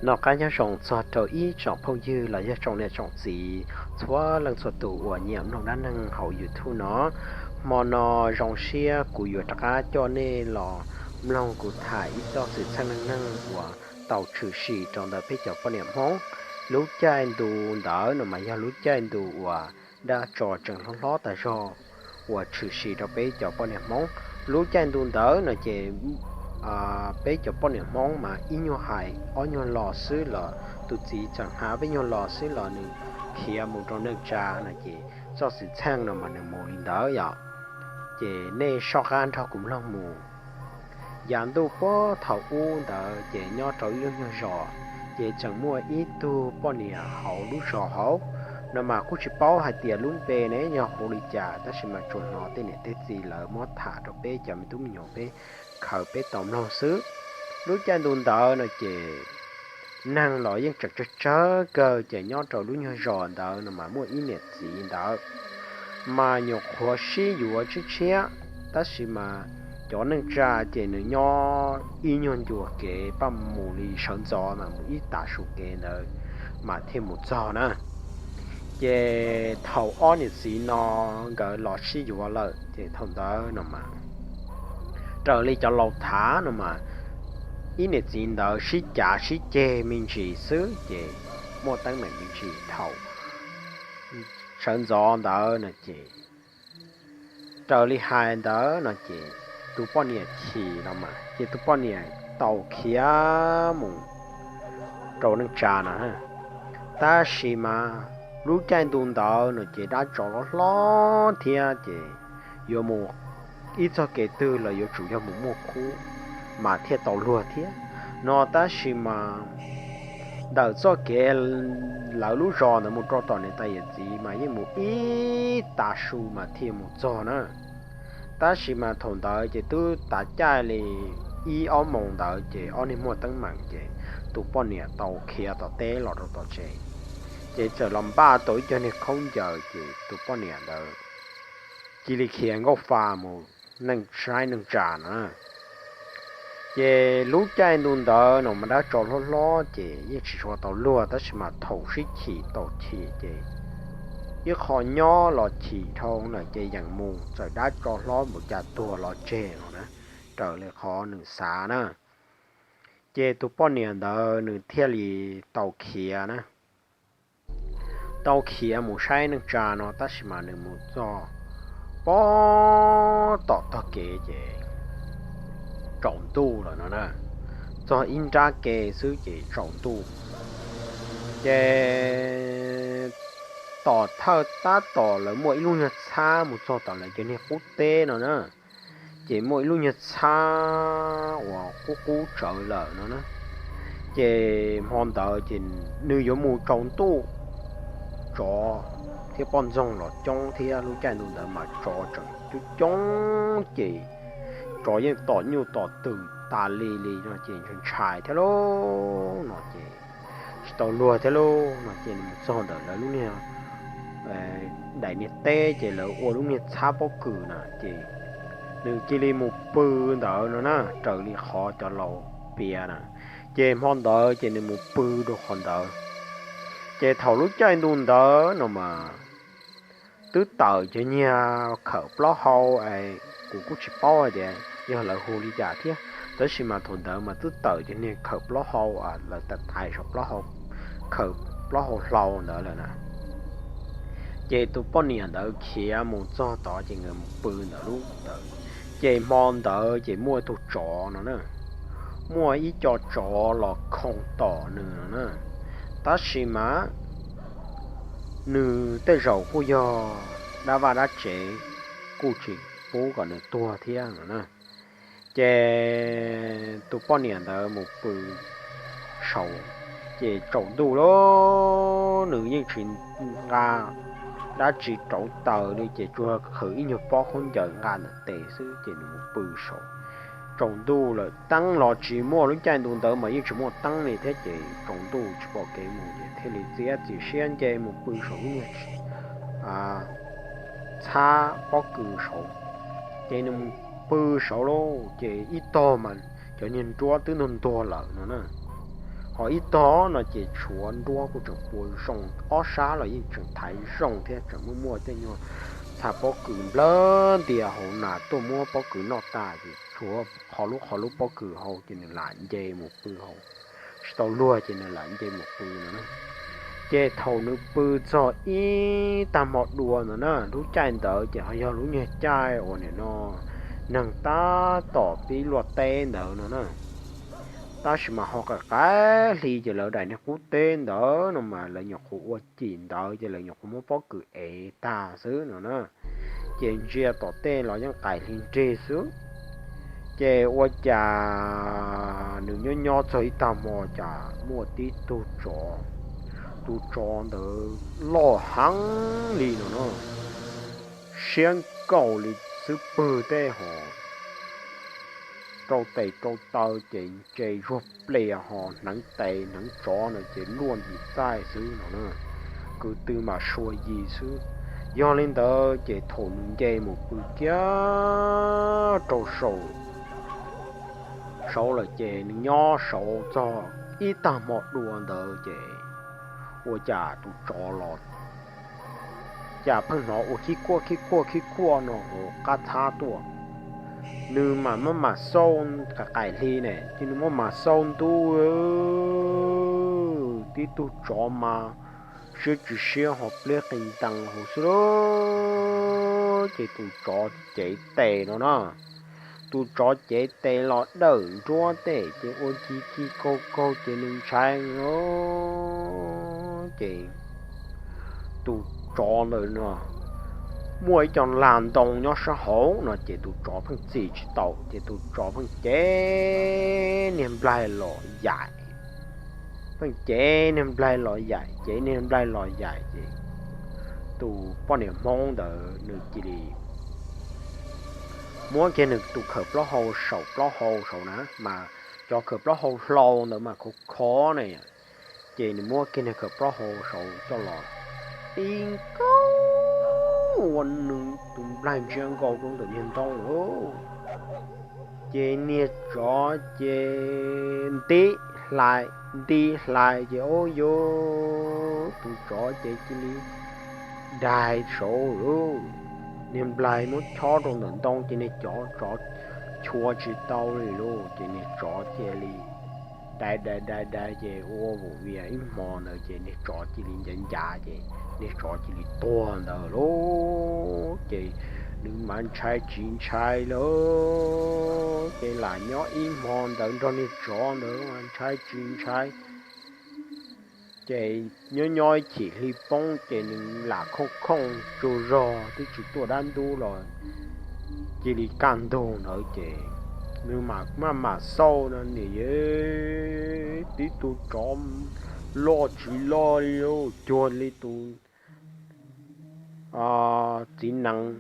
Noj qab nyob zoo txog rau ib tsoom phooj ywg los yog tsoom niam tsoom txiv txhua leej txhua tus uas nyiam mloog dab neeg hauv YouTube no. Hmo no zoo siab kuv yuav rov qab coj nej los mloog kuv tham ib txoj xwm txheej neej neeg uas tau tshwm sim rau ntawm peb cov poj niam Hmoob. Lub caij ntu ntawd no mas yog lub caij ntu uas dab tsov tseem hlob hlob tas zog uas tshwm sim rau peb cov poj niam Hmoob. Lub caij ntu ntawd no ces peb cov poj niam Hmoob mas ib nyuag hais ob nyuag lo xwb los tus txiv txawm hnav peb nyuag lo xwb los nws khiav mus rau neej tsa no ces txoj xwm txheej no mas nws mus li ntawd yom. Ces nej soj qab nrog kuv mloog mus. Yav ntuj puag thaum ub ntawd ces nyob rau ib lub nyuag zos, ces tseem muaj ib tug poj niam hauv lub zos hauv no mas kuj tsis paub hais tias lub npe ne yog hu li cas, tab sis mas tsuas hnov tej niam tej txiv lawv muab tham rau peb cov me tub me nyuam peb khaws peb tau mloog xwb. Lub caij ntu ntawd no ces neeg los yeej tseem tsawg tsawg kawg, ces nyob rau lub nyuag zos ntawd no mas muaj ib niam txiv ntawd mas nyuam qhuav sib yuav tshiab tshiab, tab sis mas cov neej tsa ces nws nyob ib nyuag ncua kev paj mus li sawv ntxov mas mus ib tag su kev ntawd mas thiaj mus txog na. Ces thaum ob niam txiv no nkawd los sib yuav lawm ces thaum ntawd no mas raws li cov laus tham no mas ib niam txiv ntawd sib cav sib ceg me ntsis xwb ces muaj teeb meem me ntsis thaum sawv ntxov ntawd no ces raws li hais ntawd no ces tus poj niam chim no mas ces tus poj niam tau khiav mus rau neej tsa no. Tab sis mas lub caij ntu ntawd no ces dab tsov los hlob thiab ces yuav mus ib txoj kev twg los yuav tsum yog mus muaj khub mas thiaj tau luag thiab no. Tab sis mas ntawm txoj kev lawv lub zos ntawd mus rau tom niam tais yawm txiv mas yeej mus ib tag su mas thiaj mus txog na. Tab sis mas thaum ntawd ces twb tav caij li ib ob moos ntawd ces ob niag muaj teeb meem ces tus poj niam tau khiav tom teb los rau tom tsev, ces txawm los npaj tau ib co niag khaub ncaws ces tus poj niam ntawd cia li khiav nkauj fa mus neej saib neej tsa no. Ces lub caij ntu ntawd no mas dab tsov hlob hlob ces yeej tsis tshua tau luag, tab sis mas thaum sib chim tau chim ces ib qho nyob los chim dhau lawm ces yeej mus txawm dab tsov hlob npaum cas tuag los tseg no na, raws li qhov nws xav na. Ces tus poj niam ntawd nws thiaj li tau khiav na, tau khiav mus saib neej tsa no, tab sis mas nws mus txog pob tom tog kev ces tsaus ntuj lawm no na. Txog ib nrab ke xwb ces tsaus ntuj. Ces tom thawj tab tom lawv muaj ib lub nyuag txhab mus txog tom lawv cov niag qub teb no na, ces muaj ib lub nyuag txhab uas qub qub tsawv lawm no na. Ces hmo ntawd ces nws yuav mus tsaus ntuj, tsov thiab poj ntxoog los coob thiab, lub caij ntu ntawd mas tsov tseem coob coob ces tsov yeej tom nyuj tom twm tas li li no ces ntshai ntshai thiab lauj no ces tsis tau luag thiab lauj no ces nws mus txog ntawm lawv lub niag daim niag teb ces lawv ua lub niag txhab pob kws na ces nws cia li mus pw ntawd no na, raws li qhov cov laus piav na. Ces hmo ntawd ces nws mus pw rau qhov ntawd. Ces thaum lub caij ntu ntawd no mas twb tawm cov niag khawm plaub hau, kuv kuj tsis paub hais tias yog lawv hu li cas thiab, tab sis mas thaum ntawd mas twb tawm cov niag khawm plaub hau, lawv tais tais saum plaub hau, khawm plaub hau hlau ntawd lawm na. Ces tus poj niam ntawd khiav mus txog tod ces nkawd mus pw ntawd lub ntawd. Ces hmo ntawd ces muaj ib tug tsov no na, muaj ib co tsov los khoo tom nws no na, tab sis mas nws tej zaum kuj yog dab vaj dab tsev, kuj tsis pub kom nws tuag thiab no na. Ces tus poj niam ntawd mus pw saud, ces tsaus ntuj lawm nws yeej tsis nqa dab tsi rauv taws li, ces tsuas qhwv ib nyuag pob khaub ncaws nqa ntawm tes xwb ces nws mus pw saud. Tsaus ntuj lawm teeb los tsis muaj, lub caij ntu ntawd mas yeej tsis muaj teeb li thiab ces tsaus ntuj tsis pom kev mus ces thiaj li txiav txim siab nce mus pw saum lub niag txhab pob kws saud. Ces nws mus pw saud lauj, ces ib tog mas cov niag nruab twb ntuag ntuag lawm no na. Ho ib tog no ces tshuav nruab kuj tseem pua zoo, ob sab los yeej tseem thaiv zoo thiab, tseem muaj muaj tej nyuag txha pob kws nplawg ntias hauv nas tuaj muab pob kws noj tas ces tshuav qhov lub qhov lub pob kws hauv ces nws lam nce mus pw hauv, tsis tau luag ces nws lam nce mus pw no na. Ces thaum nws pw txog ib tag hmo dua ntawd na, lub caij ntawd ces ho yog lub nyuag caij uas nim no neeg tab tom pib luaj teb ntawd no na. Tab sis mas ho qaim qaim hli ces lawv daim niag qub teb ntawd no mas lawv nyuam qhuav ua cim ntawd ces lawv nyuam qhuav muab pob kws ev tag xwb no na. Ces ntsia tom tej los yeej qaim hli nrig xwb. Ces ua cas nws nyob nyob txog ib tag hmo cas muaj tib tug tsov, tus tsov ntawd loj heev li no na, siab nkaus li xub pwg tej ho rau tes rau taw ces ntse zuag plias ho hneev tes hneev tsov no ces luaj ntim txaij xwb no na, kwv tw mas sua yis xwb. Yog li ntawd ces thaum nws nce mus pw kiag rau saum saud lawm ces nws nyob saud txog ib tag hmo dua ntawd ces ua cas tus tsov los cas pheej hnov ua khib kuaj khib kuaj khib kuaj no hauv qab txhab tuaj. Nws mas maj mam xauj, qaim qaim hli ne ces nws maj mam xauj ntuj, tib tug tsov mas siab tsis siab ho pliab qis ntees hauv xwb lauj. Ces tus tsov cev tes no na, tus tsov cev tes los dawm nruab tej ces ua ci ci kaug kaug ces nws ntshai os. Ces tus tsov ntawd no muaj ib co lag ntoo nyob sab hauv no ces tus tsov pheej txim tsis tau ces tus tsov pheej cev niag nplaig los yaim, pheej cev niag nplaig los yaim, cev niag nplaig los yaim ces tus poj niam Hmoob ntawd nws cia li muab kiag nws tus khawm plaub hau saum plaub hau saud na, mas cov khawm plaub hau hlau ntawd mas khov khov ne, ces nws muab kiag nws khawm plaub hau saud coj los ib nkaug ua nws tus nplaig ntsia nkaus rau ntawm niag ntoo lauj. Ces niag tsov ces nti hlais nti hlais ces ub yus tus tsov ces cia li dai saud lauj. Niag nplaig muab chob rau ntawm ntoo ces niag cov tsov chua tsis tau li lauj, ces niag tsov cia li dai dai dai dai ces ua vum vias ib hmo ntawd ces niag tsov cia li ncav ncav ces niag tsov cia li tuag ntawd lauj. Ces nws mas ntshai tsis ntshai lauj, ces lam nyob ib hmo ntawd nrog niag tsov ntawd mas ntshai tsis ntshai. Ces nyob nyob ib chim hli poob ces nws lam khooj khooj tsaug zog twb tsis tuaj dab ntub los cia li kaj ntug ntawd ces nws mam maj mam xauj no niam, tib tug tsov loj tsis loj li, cuag li tus txiv nees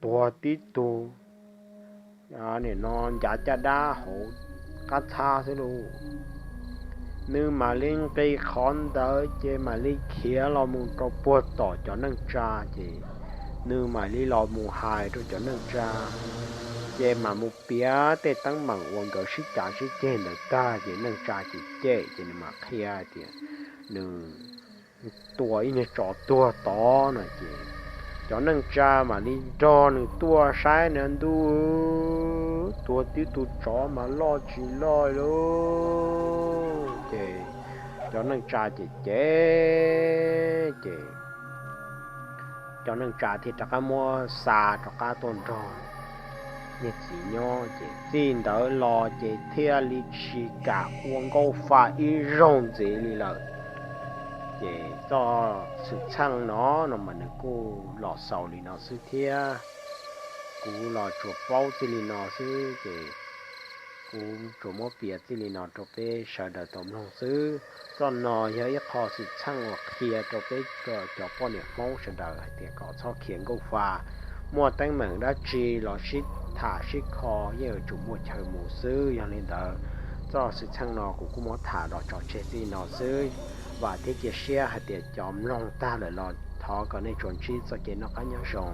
tuag tib tug nim no ncav caj dab hauv qab txhab xwb lauj. Nws mam li nqis qhov ntawd ces mam li khiav los mus rau puag tom cov neej tsa ces nws mam li los mus hais rau cov neej tsa, ces mam mus piav tej teeb meem uas nkawd sib cav sib ceg ntawd tag ces neej tsa ces cem ces nws mam qhia tias nws tua ib niag tsov tuag tod no ces cov neej tsa mam li nrog nws tuaj saib na, ntuj, tuag tib tug tsov mas loj tsis loj lauj. Ces cov neej tsa ces cem ces cov neej tsa thiaj rov qab muab xa rov qab tuaj nrog niag txiv nyob ces txij ntawd los ces thiaj li tsis kam ua nkauj fa ib zaug ntxiv li lawm. Ces txoj xwm txheej no no mas nws kuj los xaus li no xwb thiab. Kuv los tsuas paub txij li no xwb ces kuv tsuas muab piav txij li no rau peb sawv daws tau mloog xwb. Txoj no yog ib qho xwm txheej uas qhia rau peb cov poj niam Hmoob sawv daws hais tias kom txhob khiav nkauj fa, muaj teeb meem dab tsi los sib tham sib kho yeej yuav tsum muaj chaw mus xwb. Yog li ntawd, txoj xwm txheej no kuv kuj muab tham los tso tseg txij no xwb. Vam thiab cia siab hais tias cov mloog tag lawm los thov kom nej tsuas ntsib txoj kev noj qab nyob zoo.